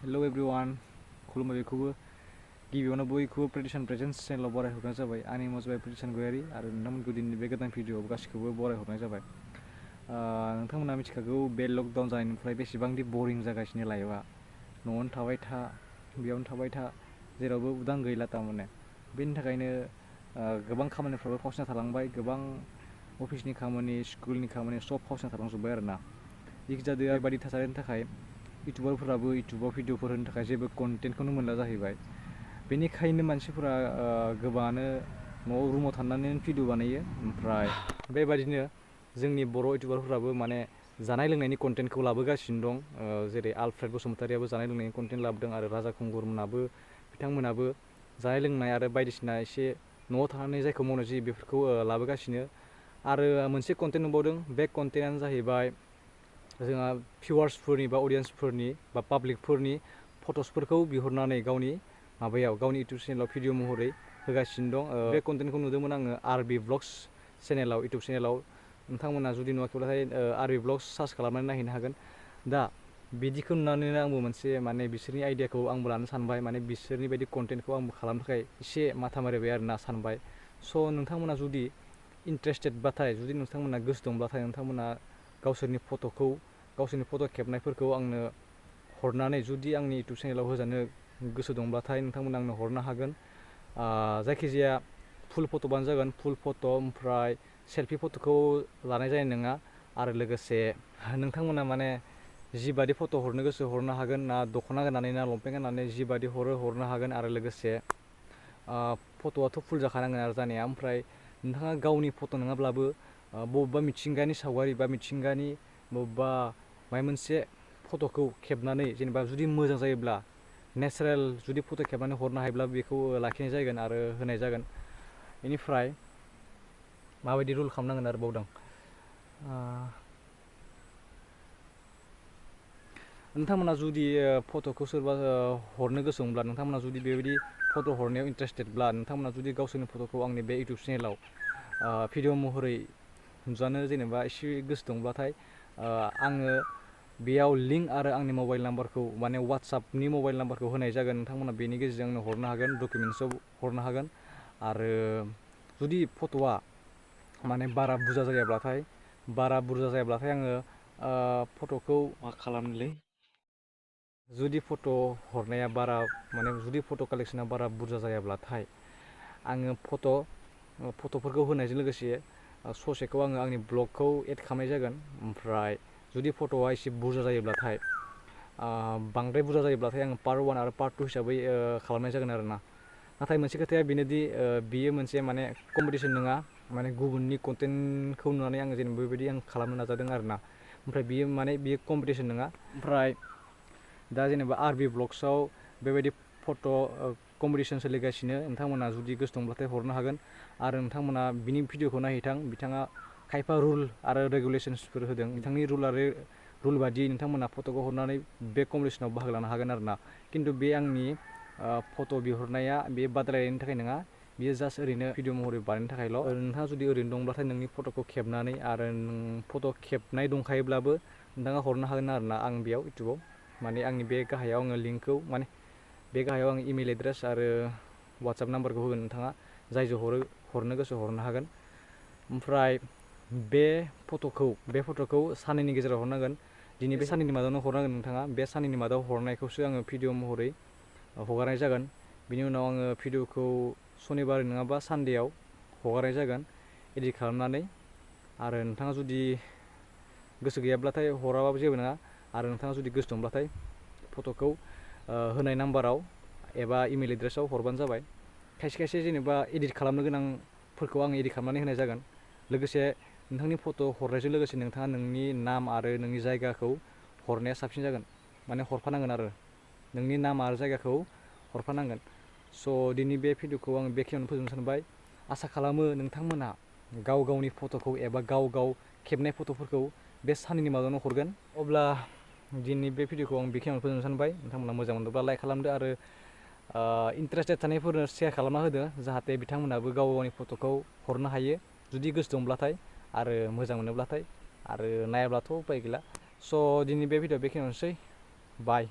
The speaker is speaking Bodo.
Hello everyone, khlmna bekhainw गिबियावनो बयखौबो प्रेटिसन प्रेजेन्स चेनेलाव बरायहरनाय जाबाय। आंनि मुङा जाबाय प्रेटिसन गयारि आरो नोंथांमोनखौ दिनैनि बे गोदान भिडिअ'आव गासिखौबो बरायहरनाय जाबाय। नोंथांमोना मिथिखागौ बे लकडाउन जानायनिफ्राय बेसेबांदि बरिं जागासिनो लाइफआ। न'आवनो थाबाय था, बेयावनो थाबाय था, जेरावबो उदां गैला तारमाने। बेनि थाखायनो गोबां खामानिफ्राबो फावसिना थालांबाय, गोबां अफिसनि खामानि, स्कुलनि खामानि सब फावसिना थालांजोब्बाय आरोना। जिखिजाया बेबायदि थासारिनि थाखाय इउटुबारफोराबो इउटुबाव भिडिअफोर होनो थाखाय जेबो कन्टेन्टखौनो मोनला जाहैबाय। बेनिखायनो मानसिफोरा गोबाङानो न'आव रुमाव थानानै भिडिअ बानायो। ओमफ्राय बेबायदिनो जोंनि बर' इउटुबारफोराबो माने जानाय लोंनायनि कन्टेन्टखौ लाबोगासिनो दं। जेरै आलफ्रेड बसुमतारियाबो जानाय लोंनायनि कन्टेन्ट लाबोदों आरो राजा खुंगुरमोनाबो बिथांमोनाबो जानाय लोंनाय आरो बायदिसिना एसे न'आव थानानै जायखौ मावनाय जायो बेफोरखौ लाबोगासिनो। आरो मोनसे कन्टेन्ट नुबावदों, बे कन्टेन्टआनो जाहैबाय जोंहा भिउवार्सफोरनि बा अडियेन्सफोरनि बा पाब्लिकफोरनि फट'सफोरखौ बिहरनानै गावनि इउटुब चेनेलाव भिडिअ महरै होगासिनो दं। बे कन्टेन्टखौ नुदोंमोन आङो आरबि ब्लग्स चेनेलाव, इउटुब चेनेलाव। नोंथांमोना जुदि नुवाखैब्लाथाय आरबि ब्लग्स सार्च खालामनानै नायहैनो हागोन। दा बिदिखौ नुनानैनो आंबो मोनसे माने बिसोरनि आइडियाखौ आंबो लानो सानबाय, माने बिसोरनि बायदि कन्टेन्टखौ आंबो खालामनो थाखाय एसे माथा मारिबाय आरोना सानबाय। स' नोंथांमोना जुदि इन्टारेस्टेडबाथाय, जुदि नोंथांमोना गोसो दंब्लाथाय नोंथांमोना गावसोरनि फट' खेबनायफोरखौ आंनो हरनानै जुदि आंनि इउटुब चेनेलाव होजानो गोसो दंब्लाथाय नोंथांमोना आंनो हरनो हागोन। जायखिजाया फुल फट'बानो जागोन, फुल फट' ओमफ्राय सेल्फि फट'खौ लानाय जानाय नङा। आरो लोगोसे नोंथांमोना माने जिबादि फट' हरनो गोसो हरनो हागोन, ना दख'ना गाननानै ना लंपेन्ट गाननानै जिबादि हरनो हागोन। आरो लोगोसे फट'आथ' फुल जाखानांगोन आरो जानाया। ओमफ्राय नोंथाङा गावनि फट' नङाब्लाबो बबेबा मिथिंगानि सावगारि बा मिथिंगानि बबेबा माबा मोनसे फट'खौ खेबनानै, जेनेबा जुदि मोजां जायोब्ला नेचारेल जुदि फट' खेबनानै हरनो हायोब्ला बेखौ लाखिनाय जागोन आरो होनाय जागोन। बेनिफ्राय माबायदि रुल खालामनांगोन आरो बावदों। नोंथांमोना जुदि फट'खौ सोरबा हरनो गोसो दंब्ला, नोंथांमोना जुदि बेबायदि फट' हरनायाव इन्टारेस्टेडब्ला, नोंथांमोना जुदि गावसोरनि फट'खौ आंनि बे इउटुब चेनेलाव भिडिअ महरै नुजानो जेनेबा एसे गोसो दंब्लाथाय आङो बेयाव लिंक आरो आंनि मबाइल नाम्बारखौ, माने वाट्सएपनि मबाइल नाम्बारखौ होनाय जागोन। नोंथांमोना बेनि गेजेरजों आंनो हरनो हागोन, डकुमेन्ट्सआव हरनो हागोन। आरो जुदि फट'आ माने बारा बुरजा जायाब्लाथाय आङो फट'खौ मा खालामनोलै, जुदि फट' हरनाया बारा माने जुदि फट' कालेक्सना बारा बुरजा जायाब्लाथाय आङो फट'फोरखौ होनायजों लोगोसे ससेखौ आङो आंनि ब्लगखौ एड खालामनाय जागोन। ओमफ्राय जुदि फट'आ एसे बुरजा जायोब्लाथाय बांद्राय बुरजा जायोब्लाथाय आङो पार्ट 1 आरो पार्ट 2 हिसाबै खालामनाय जागोन आरोना। नाथाय मोनसे खोथाया बेनोदि बियो मोनसे माने कम्पिटिसन नङा, माने गुबुननि कन्टेन्टखौ नुनानै आङो जेनेबा बेबायदि आं खालामनो नाजादों आरोना। ओमफ्राय बियो कम्पिटिसन नङा। ओमफ्राय दा जेनेबा आरबि ब्लग्सआव बेबायदि फट' कम्पिटिसन सोलिगासिनो। नोंथांमोना जुदि गोसो दंब्लाथाय हरनो हागोन। आरो नोंथांमोना बिनि भिडिअखौ नायहैथां, बिथाङा खायफा रुल आरो रेगुलेसन्सफोर होदों। बिथांनि रुल बादियै नोंथांमोना फट'खौ हरनानै बे कम्पिटिसनाव बाहागो लानो हागोन आरोना। खिन्थु बे आंनि फट' बिहरनाया बे बादायलायनायनि थाखाय नङा, बियो जास्ट ओरैनो भिडिअ महरै बानायनो थाखायल'। नोंथाङा जुदि ओरैनो दंब्लाथाय नोंनि फट'खौ खेबनानै, आरो फट' खेबनाय दंखायोब्लाबो नोंथाङा हरनो हागोन आरोना। आं बेयाव इउटुबाव माने आंनि बे गाहायाव आङो लिंकखौ, माने बे गाहायाव आं इमेल एड्रेस आरो वाट्सएप नाम्बारखौ होगोन। नोंथाङा जायजों हरनो गोसो हरनो हागोन। ओमफ्राय बे फट'खौ साननैनि गेजेराव हरनांगोन। दिनै बे साननैनि मादावनो हरनांगोन नोंथाङा। बे साननैनि मादाव हरनायखौसो आङो भिडिअ महरै हगारनाय जागोन। बिनि उनाव आङो भिडिअखौ सनिबार नङाबा सानडेआव हगारनाय जागोन एडिट खालामनानै। आरो नोंथाङा जुदि गोसो गैयाब्लाथाय हराबाबो जेबो नङा। आरो नोंथाङा जुदि गोसो दंब्लाथाय फट'खौ होनाय नाम्बाराव एबा इमेल एड्रेसाव हरबानो जाबाय। खायसे जेनेबा एडिट खालामनो गोनांफोरखौ आं एडिट खालामनानै होनाय जागोन। लोगोसे नोंथांनि फट' हरनायजों लोगोसे नोंथाङा नोंनि नाम आरो नोंनि जायगाखौ हरनाया साबसिन जागोन, माने हरफानांगोन आरो नोंनि नाम आरो जायगाखौ हरफानांगोन। स' दिनै बे भिडिअखौ आं बेखिनियावनो फोजोबनो सानबाय। आसा खालामो नोंथांमोना गावनि फट'खौ एबा गाव खेबनाय फट'फोरखौ बे साननैनि मादावनो हरगोन। अब्ला दिनै बे भिडिअखौ आं बेखिनियावनो फोजोबनो सानबाय। नोंथांमोना मोजां मोनदोंब्ला लाइक खालामदो आरो इन्टारेस्टेड थानायफोरनो सेयार खालामना होदो, जाहाथे बिथांमोनाबो गावनि फट'खौ हरनो हायो जुदि गोसो दंब्लाथाय आरो मोजां मोनोब्लाथाय। आरो नायाब्लाथ' उपाय गैला। स' दिनै बे भिडिअ बेखिनियावनोसै। बाय।